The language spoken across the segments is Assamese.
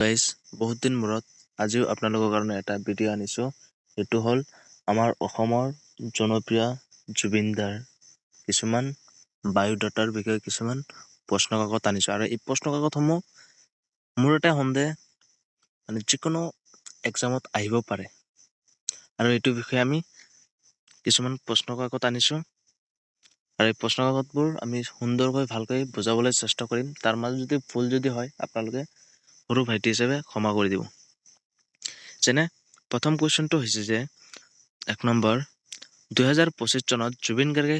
গাইজ, বহুত দিন মূৰত আজিও আপোনালোকৰ কাৰণে এটা ভিডিঅ' আনিছোঁ। এইটো হ'ল আমাৰ অসমৰ জনপ্ৰিয় জুবিনদাৰ কিছুমান বায়'ডাটাৰ বিষয়ে কিছুমান প্ৰশ্ন কাকত আনিছোঁ। আৰু এই প্ৰশ্ন কাকতসমূহ মোৰ এটা সন্দেহ, মানে যিকোনো এক্সামত আহিব পাৰে। আৰু এইটো বিষয়ে আমি কিছুমান প্ৰশ্ন কাকত আনিছোঁ আৰু এই প্ৰশ্ন কাকতবোৰ আমি সুন্দৰকৈ ভালকৈ বুজাবলৈ চেষ্টা কৰিম। তাৰ মাজত যদি ভুল যদি হয়, আপোনালোকে সৰু ভাইটি হিচাপে ক্ষমা কৰি দিব। যেনে প্ৰথম কুৱেশ্যনটো হৈছে যে 1 নম্বৰ, 2025 চনত জুবিন গাৰ্গে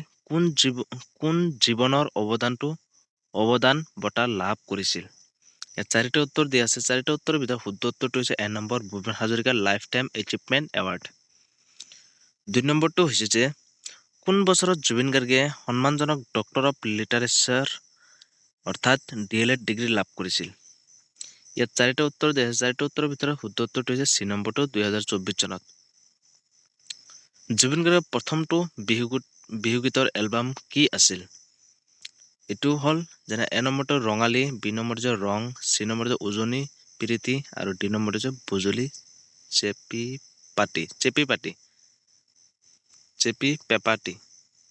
কোন জীৱনৰ অৱদান বঁটা লাভ কৰিছিল? ইয়াত চাৰিটা উত্তৰ দিয়া আছে। চাৰিটা উত্তৰৰ ভিতৰত শুদ্ধ উত্তৰটো হৈছে 1 number, Bhupen Hazarika life time achievement award. 2 নম্বৰটো হৈছে যে কোন বছৰত জুবিন গাৰ্গে সন্মানজনক ডক্টৰ অফ লিটাৰেচাৰ অৰ্থাৎ ডি এল এড ডিগ্ৰী লাভ কৰিছিল? ইয়াত চাৰিটা উত্তৰ দিয়া আছে। চাৰিটা উত্তৰৰ ভিতৰত শুদ্ধ উত্তৰটো হৈছে চি নম্বৰটো, 2024 চনত। জুবিন গাৰ্গৰ প্ৰথমটো বিহুগীতৰ এলবাম কি আছিল? এইটো হ'ল যেনে এ নম্বৰটো ৰঙালী, বি নম্বৰটো হৈছে ৰং, চি নম্বৰটো হৈছে উজনি প্ৰীতি আৰু ডি নম্বৰটো হৈছে বুজলি চেপি পাতি, চেপি পাতি, চেপি পেপাটি,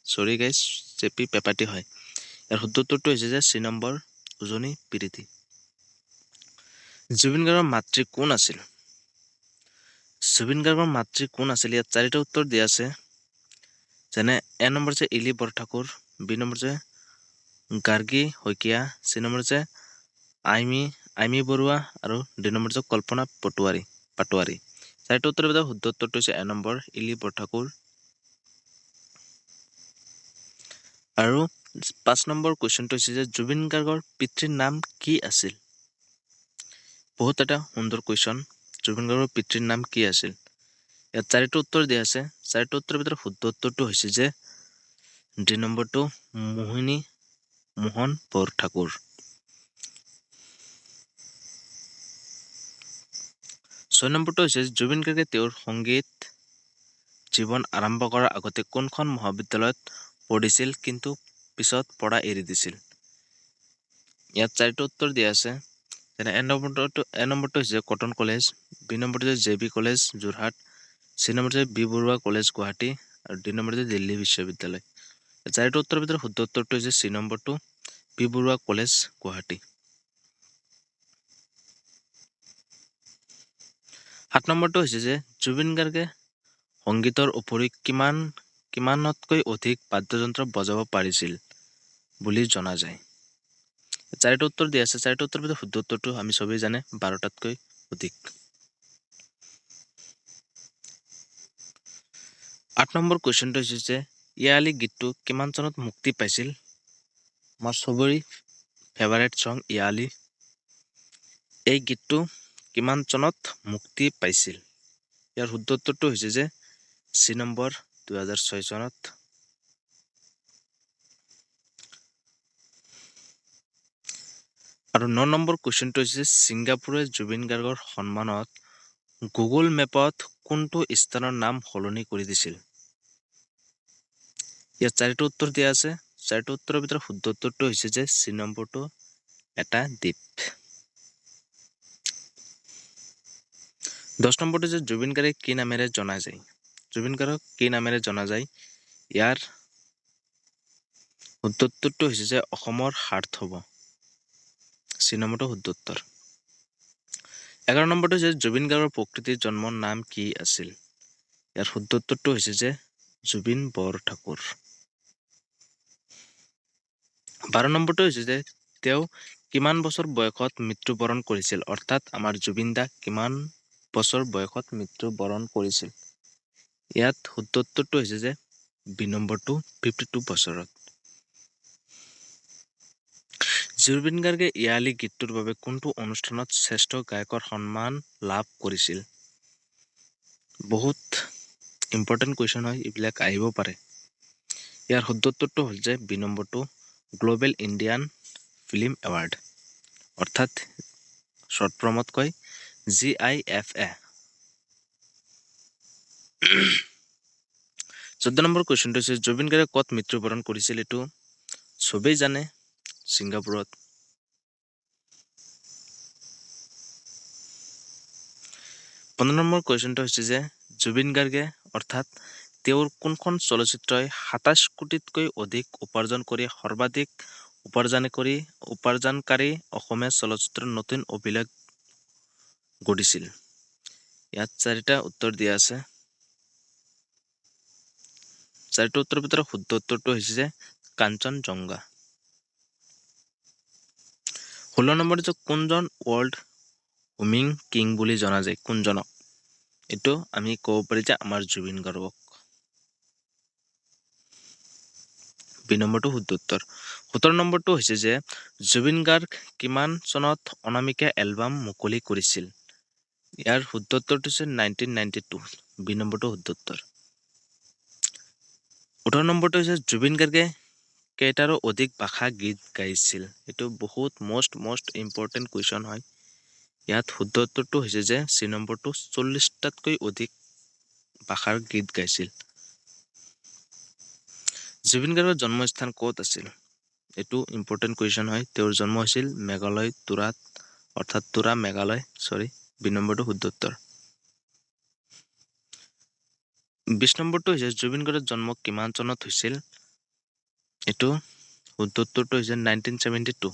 চৰি গাইজ, চেপি পেপাটি হয়। ইয়াৰ শুদ্ধ উত্তৰটো হৈছে যে চি নম্বৰ, উজনি প্ৰীতি। জুবিন গাৰ্গৰ মাতৃ কোন আছিল? জুবিন গাৰ্গৰ মাতৃ কোন আছিল? ইয়াত চাৰিটা উত্তৰ দিয়া আছে। যেনে এ নম্বৰ হৈছে ইলি বৰঠাকুৰ, বি নম্বৰ হৈছে গাৰ্গী শইকীয়া, চি নম্বৰ হৈছে আইমি বৰুৱা আৰু ডি নম্বৰ হৈছে কল্পনা পাটোৱাৰী। চাৰিটা উত্তৰৰ ভিতৰত শুদ্ধ উত্তৰটো হৈছে এ নম্বৰ, ইলি বৰঠাকুৰ। আৰু 5 নম্বৰ কুৱেশ্যনটো হৈছে যে জুবিন গাৰ্গৰ পিতৃৰ নাম কি আছিল? বহুত এটা সুন্দৰ কুৱেশ্যন। জুবিন গাৰ্গৰ পিতৃৰ নাম কি আছিল? ইয়াত চাৰিটা উত্তৰ দিয়া আছে। চাৰিটা উত্তৰৰ ভিতৰত শুদ্ধ উত্তৰটো হৈছে যে ডি নম্বৰটো, মোহিনী মোহন বৰঠাকুৰ। 6 নম্বৰটো হৈছে জুবিন গাৰ্গে তেওঁৰ সংগীত জীৱন আৰম্ভ কৰাৰ আগতে কোনখন মহাবিদ্যালয়ত পঢ়িছিল কিন্তু পিছত পঢ়া এৰি দিছিল? ইয়াত চাৰিটা উত্তৰ দিয়া আছে। যেনে এ নম্বৰটো হৈছে কটন কলেজ, বি নম্বৰটো হৈছে J B college Jorhat, C নম্বৰটো হৈছে বি বৰুৱা কলেজ গুৱাহাটী আৰু ডি নম্বৰটো হৈছে দিল্লী বিশ্ববিদ্যালয়। চাৰিটা উত্তৰৰ ভিতৰত শুদ্ধ উত্তৰটো হৈছে চি নম্বৰটো, বি বৰুৱা কলেজ গুৱাহাটী। 7 নম্বৰটো হৈছে যে জুবিন গাৰ্গে সংগীতৰ উপৰি কিমানতকৈ অধিক বাদ্যযন্ত্ৰ বজাব পাৰিছিল বুলি জনা যায়? চাৰিটা উত্তৰ দিয়া আছে। চাৰিটা উত্তৰৰ ভিতৰত শুদ্ধ উত্তৰটো আমি চবেই জানে, 12টাতকৈ অধিক। 8 নম্বৰ কুৱেশ্যনটো হৈছে যে ইয়া আলি গীতটো কিমান চনত মুক্তি পাইছিল? আমাৰ চবৰে ফেভাৰেট ছং ইয়া আলি, এই গীতটো কিমান চনত মুক্তি পাইছিল? ইয়াৰ শুদ্ধ উত্তৰটো হৈছে যে চি নম্বৰ, 2006 চনত। আৰু 9 নম্বৰ কুৱেশ্যনটো হৈছে ছিংগাপুৰে জুবিন গাৰ্গৰ সন্মানত গুগল মেপত কোনটো স্থানৰ নাম সলনি কৰি দিছিল? ইয়াত চাৰিটা উত্তৰ দিয়া আছে। চাৰিটা উত্তৰৰ ভিতৰত শুদ্ধ উত্তৰটো হৈছে যে চি নম্বৰটো, এটা দ্বীপ। 10 নম্বৰটো হৈছে জুবিন গাৰ্গে কি নামেৰে জনা যায়? জুবিন গাৰ্গক কি নামেৰে জনা যায়? ইয়াৰ শুদ্ধ উত্তৰটো হৈছে যে অসমৰ হাৰ্ট হ'ব, চি নম্বৰটো শুদ্ধ উত্তৰ। 11 নম্বৰটো হৈছে জুবিন গাৰ্গৰ প্ৰকৃতিৰ জন্মৰ নাম কি আছিল? ইয়াৰ শুদ্ধ উত্তৰটো হৈছে যে জুবিন বৰঠাকুৰ। 12 নম্বৰটো হৈছে যে তেওঁ কিমান বছৰ বয়সত মৃত্যুবৰণ কৰিছিল? অৰ্থাৎ আমাৰ জুবিন দা কিমান বছৰ বয়সত মৃত্যুবৰণ কৰিছিল? ইয়াত শুদ্ধ উত্তৰটো হৈছে যে বি নম্বৰটো, 52 বছৰত। জুবিন গাৰ্গে ইয়া আলি গীতটোৰ বাবে কোনটো অনুষ্ঠানত শ্ৰেষ্ঠ গায়কৰ সন্মান লাভ কৰিছিল? বহুত ইম্পৰ্টেণ্ট কুৱেশ্যন হয়, এইবিলাক আহিব পাৰে। ইয়াৰ শুদ্ধ উত্তৰটো হ'ল যে বি নম্বৰটো, গ্ল'বেল ইণ্ডিয়ান ফিল্ম এৱাৰ্ড, অৰ্থাৎ শ্বৰ্ট ফৰ্মত কয় G I F A. 14 number কুৱেশ্যনটো হৈছে জুবিন গাৰ্গে ক'ত মৃত্যুবৰণ কৰিছিল? এইটো চবেই জানে, ছিংগাপুৰত। 15 নম্বৰ কুৱেশ্যনটো হৈছে যে জুবিন গাৰ্গে অৰ্থাৎ তেওঁৰ কোনখন চলচ্চিত্ৰই 27 কোটিতকৈ অধিক উপাৰ্জন কৰি সৰ্বাধিক উপাৰ্জনকাৰী অসমীয়া চলচ্চিত্ৰৰ নতুন অভিলেখ গঢ়িছিল? ইয়াত 4টা উত্তৰ দিয়া আছে। 4টা উত্তৰৰ ভিতৰত শুদ্ধ উত্তৰটো হৈছে যে কাঞ্চনজংঘা। 16 নম্বৰ হৈছে কোনজন ৱৰ্ল্ড হুমিং কিং বুলি জনা যায়? কোনজনক? এইটো আমি ক'ব পাৰি যে আমাৰ জুবিন গাৰ্গক। বি নম্বৰটো শুদ্ধ উত্তৰ। 17 নম্বৰটো হৈছে যে জুবিন গাৰ্গ কিমান চনত অনামিকা এলবাম মুকলি কৰিছিল? ইয়াৰ শুদ্ধ উত্তৰটো হৈছে 1992। বি নম্বৰটো শুদ্ধ উত্তৰ। 18 নম্বৰটো হৈছে জুবিন গাৰ্গে কেইটাৰো অধিক ভাষা গীত গাইছিল? এইটো বহুত মষ্ট ইম্পৰ্টেণ্ট কুৱেশ্যন হয়। ইয়াত শুদ্ধ উত্তৰটো হৈছে যে চি নম্বৰটো 40টাতকৈ অধিক ভাষাৰ গীত গাইছিল। জুবিন গাৰ্গৰ জন্মস্থান ক'ত আছিল? এইটো ইম্পৰ্টেণ্ট কুৱেশ্যন হয়। তেওঁৰ জন্ম হৈছিল মেঘালয় তুৰাত, অৰ্থাৎ তুৰা মেঘালয়, চৰি, বি নম্বৰটো শুদ্ধ উত্তৰ। 20 নম্বৰটো হৈছে জুবিন গাৰ্গৰ জন্ম কিমান চনত হৈছিল? এইটো শুদ্ধ উত্তৰটো হৈছে 1972।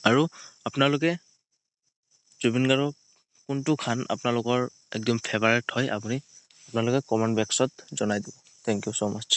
আৰু আপোনালোকে জুবিন গাৰ্গৰ কোনটো গান আপোনালোকৰ একদম ফেভাৰেট হয় আপোনালোকে কমেণ্ট বক্সত জনাই দিব। Thank you so much.